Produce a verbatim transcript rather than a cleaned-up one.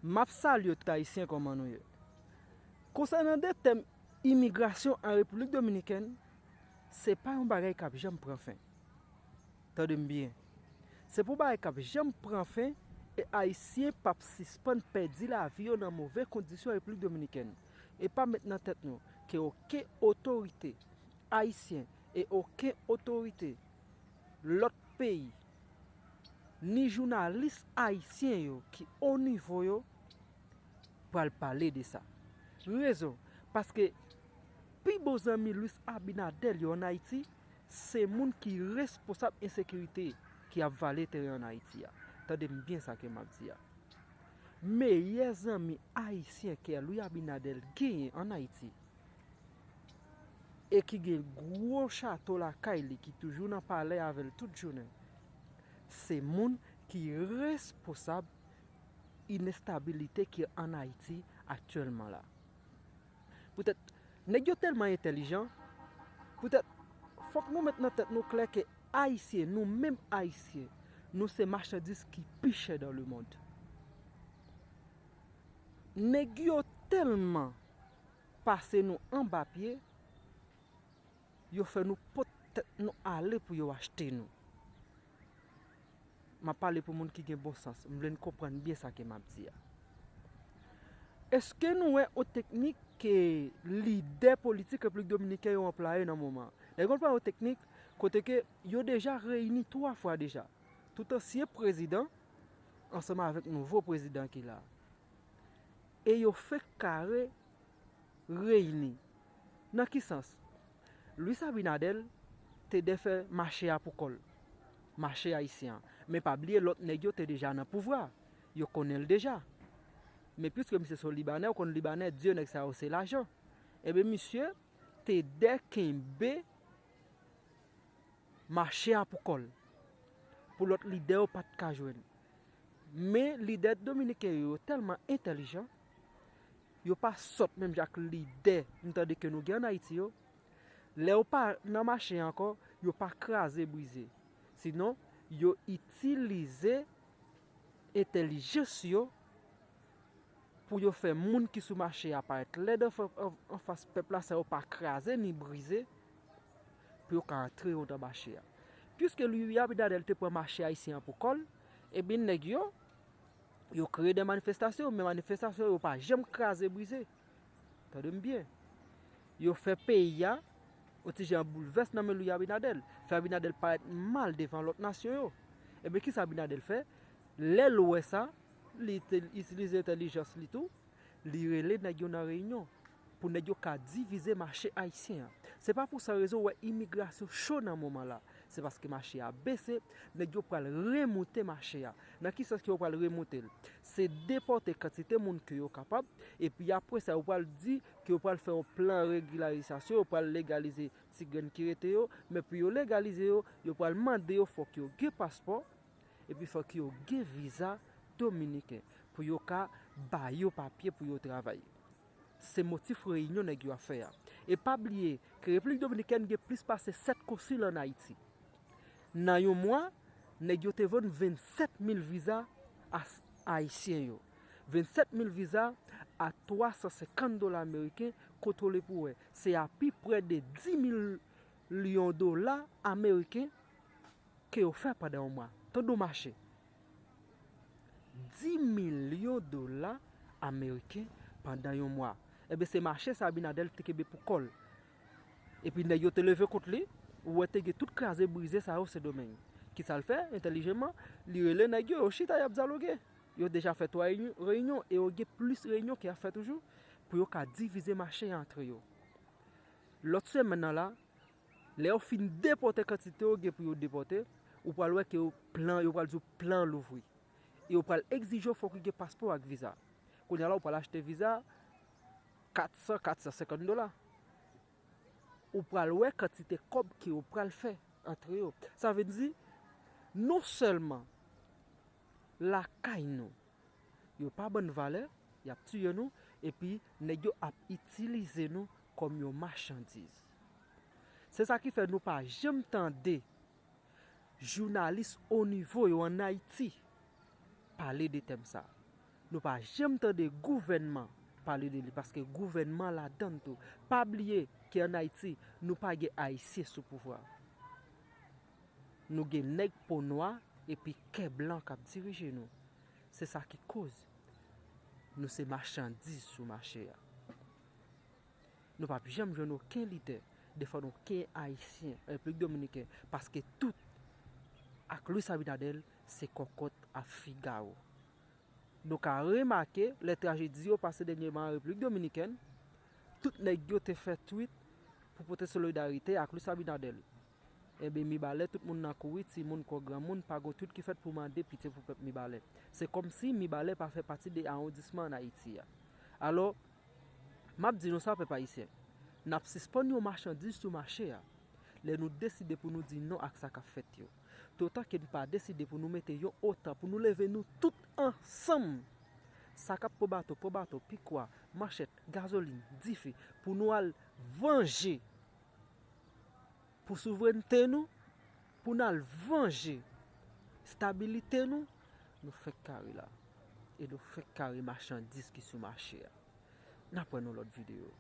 M ap salye tout Ayisyen, kòman nou ye? Konsènan de tèm imigrasyon an Repiblik Dominikèn, se pa yon bagay k ap janm pran fen. Tande m byen. Se pou bagay k ap janm pran fen e Ayisyen p ap sispann pèdi lavi yo nan move kondisyon Repiblik Dominikèn. E pa met nan tèt nou ke okenn otorite ayisyen e okenn otorite lòt peyi, ni jounalis ayisyen yo ki o nivo yo, pral pale de sa. Rezon, paske pi bon zanmi Luis Abinader yo ann Ayiti, se moun ki responsab ensekirite ki ap vale teren ann Ayiti a. Tande m byen sa ke m ap di a. Meyè zanmi ayisyen ke Luis Abinader genyen ann Ayiti, e ki gen gwo chato lakay li, ki toujou nan palè avè l tout jounen, se moun ki responsab inestabilite ki ann Ayiti aktyèlman la. Poutèt, nèg yo tèlman entèlijan, poutèt, fòk nou met nan tèt nou klè ke Ayisyen, nou menm Ayisyen, nou se machandiz ki pi chè dans le monde. Nèg yo tèlman pase nou anba pye, yo fè nou pot tèt nou ale pou yo achte nou. M ap pale pou moun ki gen bon sans, m vle n konprann byen sa ke m ap di a. Èske nou wè yon teknik ke lidè politik Repiblik Dominikèn yo anplwaye nan moman an? Nèg yo anplwaye yon teknik kote ke yo deja reyini twa fwa deja. Tout ansyen prezidan ansanm avèk nouvo prezidan ki la. E yo fenk kare reyini. Nan ki sans? Luis Abinader te dè fè mache a pou kò l. Mache ayisyen an. Men pa bliye lòt nèg yo te deja nan pouvwa. Yo konnen l deja. Men piske misye se yon Libanè, ou konn Libanè, dye nèg sa yo se lajan. Ebyen misye te dè kenbe mache a pou kò l, pou lòt lidè yo pa t ka jwenn. Men lidè dominiken yo, yo tèlman entèlijan, yo pa sòt menm jan ak lidè m tande ke nou gen ann Ayiti yo. Lè yo pa nan mache a ankò, yo pa kraze brize. Sinon, yo itilize entèlijans yo pou yo fè moun ki sou mache a parèt lèd anfa-, an-, anfas pèp la san yo pa kraze ni brize, pou yo ka antre yo nan mache a. Piske Luis Abinader te pran mache ayisyen an pou kò l, ebyen nèg yo, yo kreye de manifestasyon, men manifestasyon yo pa janm kraze brize. Tande m byen. Yo fè peyi a yon ti jan boulvès nan men Luis Abinader. Fè Abinader parèt mal devan lòt nasyon yo. Ebyen, kisa Abinader fè? Lè l wè sa, li te itilize entèlijans li tou, li rele nèg yo nan reyinyon pou nèg yo ka divize mache ayisyen an. Se pa pou sa rezon w wè imigrasyon cho nan moman la. Se paske mache a bese, nèg yo pral remoute mache a. Nan ki sans ke yo pral remoute l? Se depòte kantite moun ke yo kapab, epi apre sa, yo pral di ke yo pral fè yon plan regilarizasyon, yo pral legalize ti grenn ki rete yo, men pou yo legalize yo, yo pral mande yo fòk yo gen paspò, epi fòk yo gen viza dominiken, pou yo ka ba yo papye pou yo travay. Se motif reyinyon nèg yo ap fè a. E pa bliye ke Repiblik Dominikèn gen plis pase sèt konsil ann Ayiti. Nan yon mwa, nèg yo te vann vennsèt mil viza a s-, ayisyen yo. Vennsèt mil viza a twa san senkant dola ameriken, kontwole pou wè. Se apiprè de dis milyon dola ameriken ke yo fè pandan yon mwa. Tande yon mache. Dis milyon dola ameriken pandan yon mwa. Ebyen, se mache sa Abinader te kenbe pou kò l. Epi nèg yo te leve kont li, ou wè te gen tout kraze brize sa yo Sendomeng. Kisa l fè? Entèlijanman, li rele nèg yo, yo chita, y ap dyaloge. Yo deja fè twa reyinyon, reyinyon e yo gen plis reyinyon ke y ap fè toujou pou yo ka divize mache a antre yo. Lòt semèn nan la, lè yo fin depòte kantite yo gen pou yo depòte, ou pral wè ke yo plan, yo pral di w plan louvri. E yo pral egzije w fòk ou gen paspò ak viza. Kounye a la, ou pral achte viza kat san, kat san senkant dola. Ou pral wè kantite kòb ke yo pral fè antre yo. Sa vle di, non sèlman lakay nou, yo pa ban n valè, y ap tiye nou, epi nèg yo ap itilize nou kòm yon machandiz. Se sa ki fè nou pa janm tande jounalis o nivo yo ann Ayiti pale de tèm sa. Nou pa janm tande gouvènman pale de li, paske gouvènman ladann tou. Pa bliye ke ann Ayiti, nou pa gen Ayisyen sou pouvwa. Nou gen nèg po nwa epi kè blan k ap dirije nou. Se sa ki koz nou se machandiz sou mache a. Nou p ap janm jwenn okenn lidè defann okenn Ayisyen Repiblik Dominiken, paske tout ak Luis Abinader se kòkòt ak figawo. Nou ka remake lè trajedi yo pase dènyèman an Repiblik Dominikèn, tout nèg yo te fè twit pou pote solidarite ak Luis Abinader. Ebyen, Mibalè, tout moun nan kouri, timoun kon granmoun, pa gon twit ki fèt pou mande pitye pou pèp Mibalè. Se kòmsi Mibalè pa fè pati de awondisman ann Ayiti a. Alò, m ap di nou sa, pèp ayisyen, n ap sispann yon machandiz sou mache a lè nou deside pou nou di non ak sa k ap fèt yo. Totan ke n pa deside pou nou mete yon otan, pou nou leve nou tout ansanm, sa k ap pran bato, pran bato, pikwa, manchèt, gazolin, dife, pou nou al vanje pou souvrènte nou, pou n al vanje stabilite nou, nou fèk kare la. E nou fèk kare machandiz ki sou mache a. N ap wè nan lòt videyo.